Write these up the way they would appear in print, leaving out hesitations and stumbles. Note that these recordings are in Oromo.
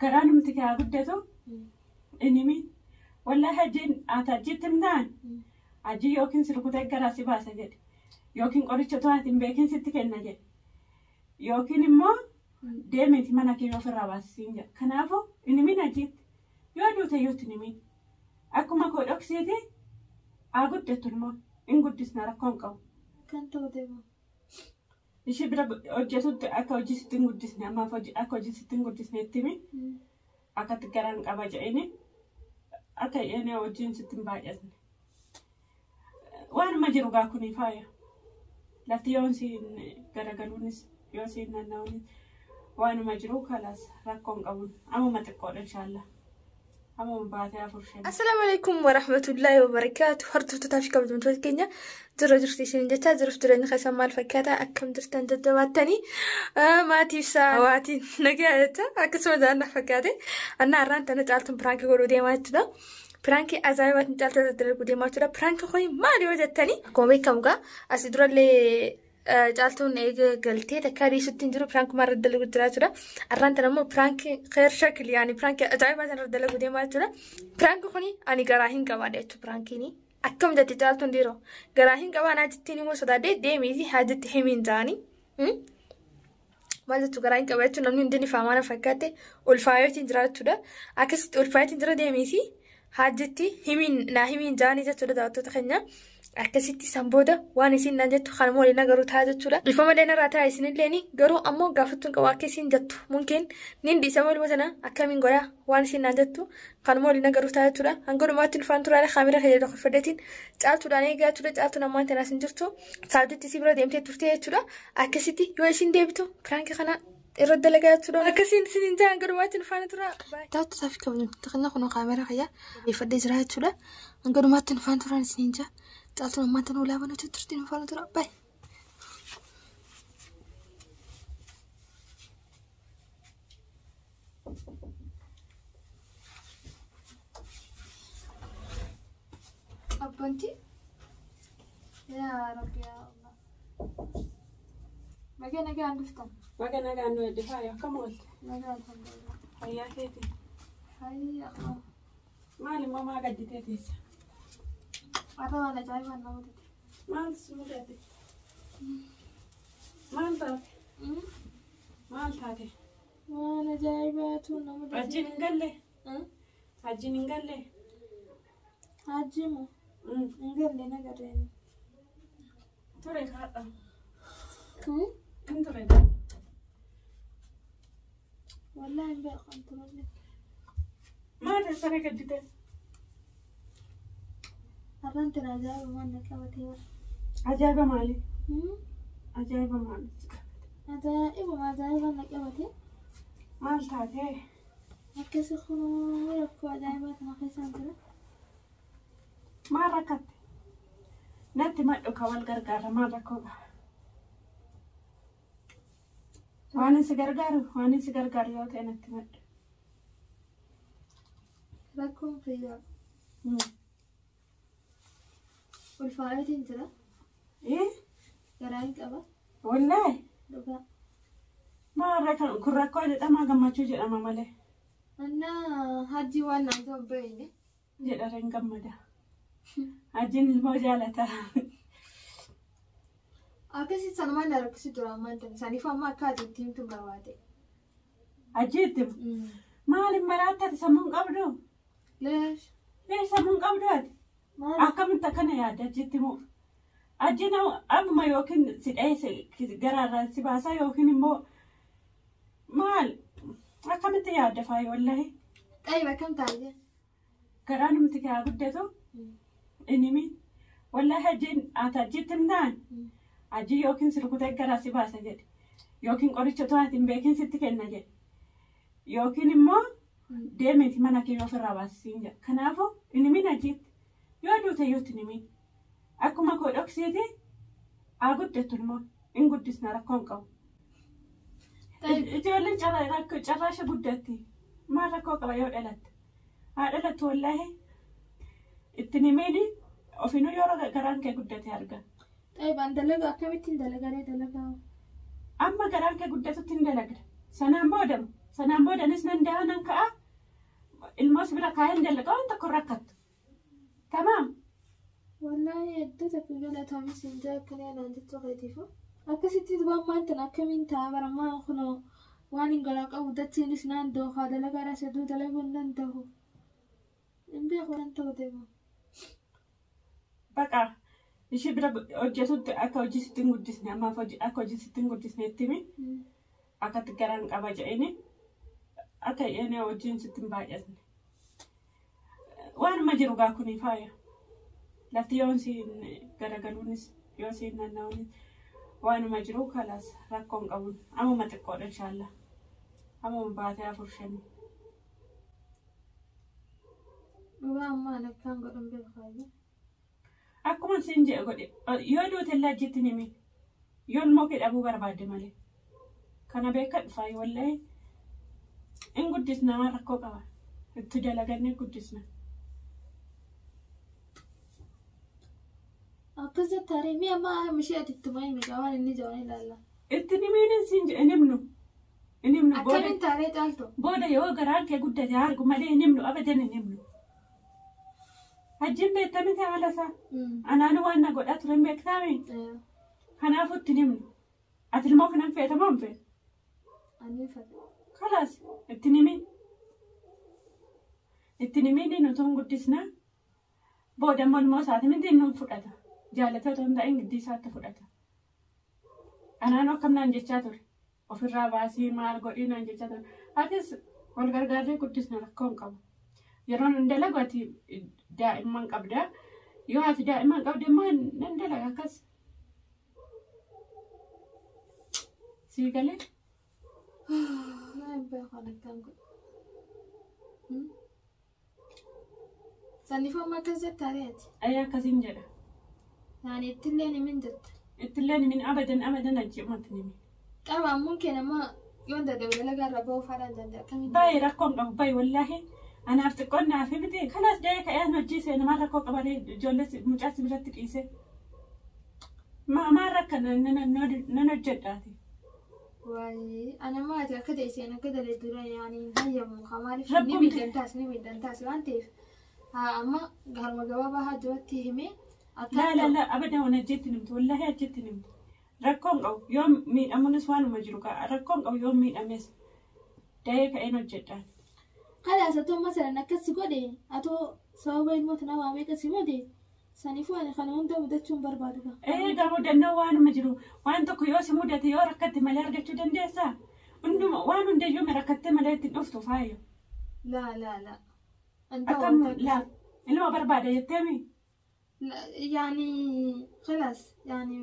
Garaa numti kee haa guddatu. Inimi wallaahi hajjiin ati hajjiitti himtaan hajjii yookiin si rukutee garaa si baasa jedhe yookiin qoricha otoo ati hin beekin sitti kenna jedhe yookiin immoo deemiiti mana kee ofirraa baasisiin jedha. Kanaafuu inimiin hajjiitti yoo duute iyyuu itti himiin akkuma koo dhoksiiti haa guddattu immoo hin guddisna rakkoo hin qabu. Kan ta'u deema. Ishee bira hojjetutti akka hojii sitti hin guddisne ammaaf akka hojii sitti hin guddisne itti himi akkatti garaan qaba jedhini akka inni hojiin sitti hin baay'atne. Waanuma jiru gaa kuni faaya. Lafti yoo siin garagaluunis yoo siin naanna'uunis waanuma jiru kalaas rakkoo hin qabu. Ammuma xiqqoodha inshaallah. Ammuma baatee 4 5. Assalaamu alaikum warahmatullahi wabarakaatu. Hordoftoota fi kabajamtoota keenya jirra jirti isin jechaa jiruuf jireenya keessan maal fakkaata akkam jirtan jajjabaattanii maatiif sa'aatiin nagaa jecha akkasuma jaanna fakkaate annaa har'aan tana caaltuun piraankii godhuu deemaa jechuudha. Piraankii ajaa'ibaatiin caaltuu irratti dalaguu deemaa jechuudha. Piraankii kun maali yoo jettanii akkuma beekamu gaa asii durallee caaltuun eega galtee takkaa dhiisutti hin jiru piraankuma irratti dalaguu jira jechuudha. Har'aan tana immoo piraankii khayr shakil yaani piraankii ajaa'ibaatiin irratti dalaguu deemaa jechuudha. Piraankii kun ani garaa hin qabaadha jechuudha piraankiin. Akkam jetti caaltuun dhiiroo garaa hin qabaa naa jettiin immoo sodaadhee deemiiti haa jetti himiin ta'anii. Maal jechuu garaa hin qaba jechuun namni hundi ni faamaa na fakkaate ulfaayotiin jira jechuudha. Akkasitti ulfaayotiin jira deemiiti haa jetti himiin naa himiin ja'anii jechuudha daawwattoota keenya. Akkasitti san booda waan isin naan jettu kanuma waliin agaruu ta'a jechuudha. Dhiifama illee narraa ta'a isinillee garuu ammoo gaafachuun qabu akka isin jettu mungeen nin dhiisa waluma sana akkamiin godhaa waan isin naan jettu kanuma waliin agaruu ta'a jechuudha. Hanga dhumaatti dhufaan turaale kaamera kee jedhu fedhetiin caaltuudhaan eegaa jechuudha. Caaltuun ammaan tanaas hin jirtu. Saawuditti si bira deemtee turte jechuudha. Akkasitti yoo isin deebitu piraankii kana irra dalagaa jechuudha. Akkasiin isin hin jaa hanga dhumaatti dhufaan turaa. Daawwattoota fi kabajamtoota keenya kun kaamera kiyya fedhee jira jechuudha. Hanga dhumaatti dhufaan turaan isin hin jaa. Caaltuun ammaan tana ulaa banatu turte nu faana tura. Baay. Abbanti. Yaa Rabbi yaa Allah. Baga nagaan dhuftan. Baga nagaan nu eebbi faaya akkam oolte? Nagaa alhamdulillah. Fayyaa keeti. Hayya Allah. Maal immoo maa gadditee teessa? Har'a waan ajaa'ibaan nama mudate. Maal si mudate? Maal taate? Maal taate? Waan ajaa'ibaatu na mudate. Hajjiin hin galle? Hajjiin hin galle? Hajji moo? Hin galle na garreen. Ture haadha. Hin ture. Wallaahi hin beeku kan turellee. Maal saree gaddite? Har'aan tana ajaa'iba waan na qabatee bara. Ajaa'iba maali? Ajaa'iba maali? Ajaa'ibuma ajaa'ibaan na qabate. Maal taate? Akkasi kunoo rakkoo ajaa'ibaa kana keessaan jira. Maal rakkatte? Natti madhu ka wal gargaara maal rakkoo qaba? Waan si gargaaru waan si gargaaru yoo ta'e natti madhu. Rakkoon kiyyaa ulfaayotiin jira. Garaa hin qaba. Wallaahi. Dhugaa. Maal rakkan kun rakkoo jedhama gammachuu jedhama malee. Annaa hajji waan naan ta'u beekne. Jedha hin gammada. Hajjiin ilmoo jaalata. Akkasitti sanumaan na rakkisu tura ammaan tana. Saniif amma akka ati itti himtu barbaade. Hajji itti maaliif maraatte ati sammuu hin qabdu? Leesh. Leesh sammuu hin qabdu ati? Akkamitti akkana yaadda hajjiitti moo? Hajjiin ammuma yookiin si dhahee garaarraa si baasaa yookiin immoo maal akkamitti yaadda faayi wallaahi? Xayyib akkam taa'ee? Garaa numti kee haa guddatu. Inimi wallaahi hajjiin ati hajjiitti himtaan hajjii yookiin si rukutee garaa si baasa jedhe yookiin qoricha otoo ati hin beekin sitti kenna jedhe yookiin immoo deemiiti mana kee ofirraa baasisiin jedha. Kanaafuu inimiin hajjiitti yoo duute iyyuu itti himiin akkuma koo dhoksiiti haa guddattu immoo hin guddisna rakkoo hin qabu. Ijoolleen carraa ishee guddatti maal rakkoo qaba yoo dhalatte haa dhalattu wallaahi ittiin himiini ofiinuu yoo garaan kee guddate arga. Xayyibaan dalagaa akkamittiin dalagaree dalagaa? Amma garaan kee guddatutti hin dalagda. Sanaan booda sanaan boodanis nan da'a nan ka'a. Ilmoos bira kaayeen dalagaa waan tokko rakkattu. Tamaam. Wallaahi hedduu takka galatoomi siin jaa akkana naan jechuu keetiifu. Akkasitti waan maantan akkamiin ta'a baramaa kunoo waan hin garaa qabu dachiinis naan dookaa dalagaadhaas hedduu dalaguu hin danda'u. Hin beeku waan ta'u deema. Baqa ishee bira hojjetutti akka hojii sitti hin guddisne ammaaf akka hojii sitti hin guddisne itti himi. Akkatti garaan qaba jedhini akka inni hojiin sitti hin baay'atne. Waanuma jiru gaa kuni faaya. Lafti yoon siin garagaluunis yoo siin naanna'uunis waanuma jiru kalaas rakkoon qabuun ammuma xiqqoodha inshaalla. Ammuma baatee 4-5. Dhugaa ammaa ani akkaan godhan beeku. Akkuma siin jedhe godhe yoo duute illee achitti himi. Yoo ilmoo kee dhabuu barbaadde malee. Kana beekadhu faayi wallahi. In guddisna waan rakkoo qaba. Itti dalagannee guddisna. Akkas jettaaree mi'a ammaa mishee ati ittuma himi waan inni jedhan ilaalla. Itti himiin siin jedhe hin himnu. Hin himnu booda. Akkamiin taaree caaltu? Booda yoo garaan kee guddate argu malee hin himnu abadan hin himnu. Hajjiin beektamii ta'e haala isaa. Anaanu waan na godhaa ture hin beektaami. Kanaafuu itti himnu. Ati ilmoo kanan feeta moo hin feetu? Ani fedha. Kalaas itti himin. Itti himin nuti hin guddisna. Booda immoo ilmoo isaati miti inni fudhata. Jaallatee otoo hin ta'in giddii isaatti fudhata. Anaanu akkam naan jechaa ture. Ofirraa baasii maal godhii naan jechaa ture. Atis wal gargaarree guddisna rakkoo hin qabu. Yeroon hin dalagu ati daa'imman qabda. Yoo ati daa'imman qabde immoo nan dalaga akkas. Sii galee? Naan beeku ani akkaan godhu. Saniifuu amma akkas jettaaree ati? Ayyaa akkasiin jedha. Yaani ittillee himin jetta. Ittillee himin abadan abadan ajje'umatti himin. Qaba ammuun kee nama yoon dadhabe dalagaa irra ba'uu faadhaan danda'a akkamiin? Baay'ee rakkoon qabu baay'ee wallaahi. Anaaf xiqqoon naaf himte kalaas da'ee ka'ee an hojii seena maal rakkoo qabaree ijoollee mucaas biratti dhiise. Maal rakka nan hojjedhaati. Waayee ana maati akka ta'e seen akka ta'e dura yaani hin hayyamu maaliif ni Rakkoon miidhamtaas ni miidhamtaas waan ta'eef haa amma harma gabaabaa haa jirutti himee akka Laa laa laa abadan waan ajjeetti nimtu wallaahi ajjeetti nimtu. Rakkoon qabu yoo miidhamuunis waanuma jiru ka'a rakkoon qabu yoo miidhames da'ee ka'een hojjedhaan. Kalaas atoo masalan akkas si godhe atoo sababa ilmoota namaa meeqa si godhe saniifuu ani kana hunda mudachuu hin barbaadu. Egaa mudannoo waanuma jiru waan tokko yoo si mudate yoo rakkatte malee argachuu dandeessaa? Hunduma waan hundayyuu rakkatte malee ittiin dhuftu faayo. Laa laa laa. Akkam laa ilma barbaada jetteemi? Yaani kalaas yaani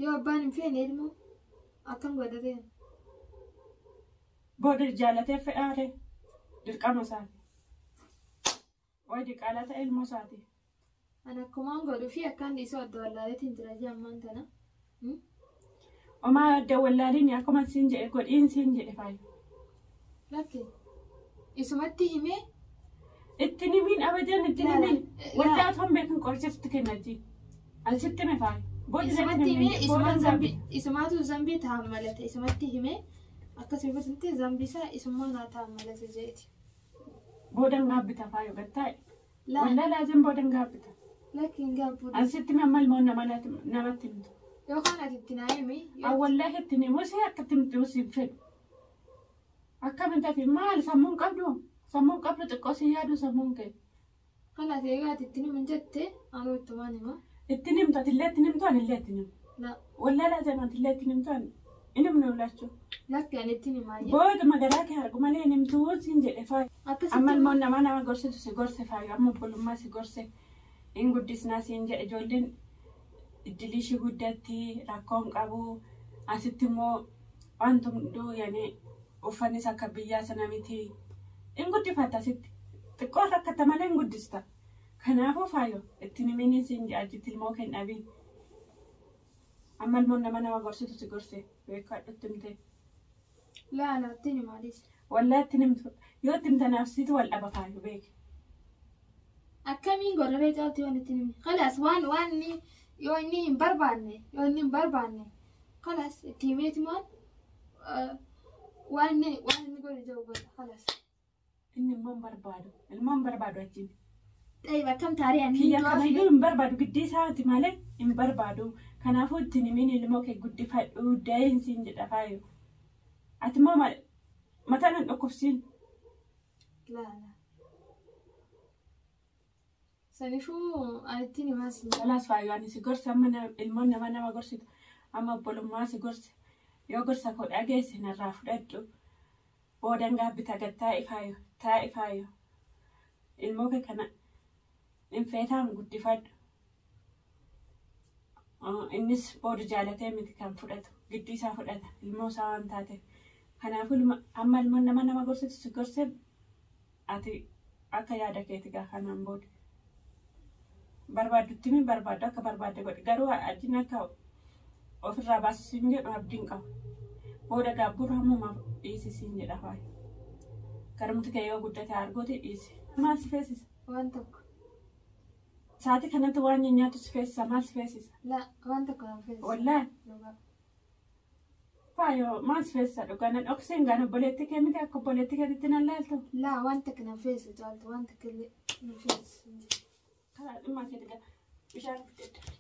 yoo abbaan hin feene ilmoo akkam godhateen? Booda jaalatee fe'aare dirqama isaati. Wayi diqaalaa ta'e ilmoo isaati. Ani akkumaan godhuu fi akkaan dhiisuu adda wallaaleetiin jira jee ammaan tana. Omaa adda wallaaliin akkuma siin jedhe godhiin siin jedhe faayo. Lakki isumatti himee Ittiin himiin abadan ittiin himiin waldaa otoo hin beekin qoricha sitti kenna jii. Ani sitti hime faayo. Booda isumatti himee isumaan zambii isumaatu zambii ta'an malate isumatti himee akkasuma gosoonni zambii isaa isumaan haa ta'an malate jeeti. Boodan gaabbita faayo gattaa'e. Laa Waldaa laazim boodan gaabbita. lakki hin gaabbuu Ani sitti hime amma ilmoon namatti himtu. yookaan ati itti naa himi Wallaahi ittiin himuu si akka itti himtu si fedhu. Akkamiin taate maal sammuun qabdu? Sammuun qabdu xiqqoo si yaadu sammuun kee. kalaas egaa ati ittiin himin jette anuu ittumaan hima. Ittiin himtu ati illee ittiin himtu ani illee ittiin himu. La Waldaa laazim ati illee ittiin himtu ani hin himnu lachuu. lakki ani ittiin himaayyee. Booda magaraa kee argu malee hin himtuu siin jedhe faayo. Amma Akkasitti ilmoon namaa nama gorsitu si gorse faayo. Amma obbolummaa si gorse. Hin guddisnaa siin jedhe ijoolleen iddilii ishii guddatti rakkoon qabu. Asitti immoo wanti hunduu yaani uffannis akka biyyaa sana miti. Hin guddifatta asitti. Xiqqoo rakkatta malee hin guddista. Kanaafuu faayo ittiin himini siin jedhe achitti ilmoo kee hin dhabiin. Amma ilmoon nama nama gorsitu si gorse beekadhutti himte. laa laa ittiin himaalis. Wallaa ittiin himtu yoo itti himtanaaf siitu wal dhaba faayo beeki. Akkamiin gorrabee caaltu yoon ittiin himne kalaas waan waan inni yoo inni hin barbaanne yoo inni hin barbaanne kalaas itti himeetumaan waan inni waan inni godhe jiru godha kalaas. Inni immoo hin barbaadu. Ilmoo hin barbaadu achiin. Xayyib akkam taaree ani Kiyya du'aa kanayyuu fide. hin barbaadu giddii isaati malee hin barbaadu. Kanaafuu ittiin himin ilmoo kee guddifadhu da'iin siin jedha faayu. Ati immoo mataa nan dhukkubsiin. Laa laa. Saniifuu ani ittiin himaa siin. Kalaas faayu ani si gorsa amma ilmoon nama nama gorsitu amma obbolummaa si gorsa yoo gorsa koo dhageesse narraa fudhadhu. Boodan gaabbita gad taa'i faayu taa'i faayu. Ilmoo kee kana hin feetaan guddifadhu. Innis booda jaalatee miti kan fudhatu gidduu isaa fudhata ilmoo isaa waan taateef. Kanaafuu amma ilmoon nama nama gorsitu si gorse ati akka yaada keeti gaa kanaan booda. Barbaaddutti mi barbaaddu akka barbaadde godhi garuu ajiin akka ofirraa baasu siin jedhu abdiin qabu. Booda gaabburra hammumaaf dhiisi siin jedha faayu. Garumti kee yoo guddate arguuti dhiisi. Maal si feesisa? Waan tokko. Sa'aatii kanatti waan nyaatu si feesisa maal si feesisa? Laa waan tokko nan feesisa. Wallaahi. Dhugaa. Faayo maal si feesisa dhugaa nan dhokseen gaan obboleettii kee miti akka obboleettii keetitti nan laaltu. Laa waan tokko nan feesisa caaltu waan tokko illee nan feesisa. Karaa dhimma keeti gaa bishaan fidedha.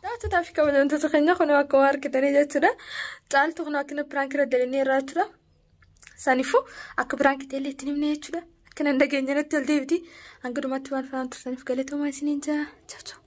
Daawwattoota fi kabajamtoota keenya kun akkuma argitanii jechuudha. Caaltu kun akkana piraankii irra dalanii irraa jechuudha. Saniifuu akka piraankii ta'e illee ittiin himne jechuudha. Akkana hin dhageenye natti ol deebiti. Hanga dhumaatti waan faana turtaniif galatoomaa isiniin jaa. Ciao ciao.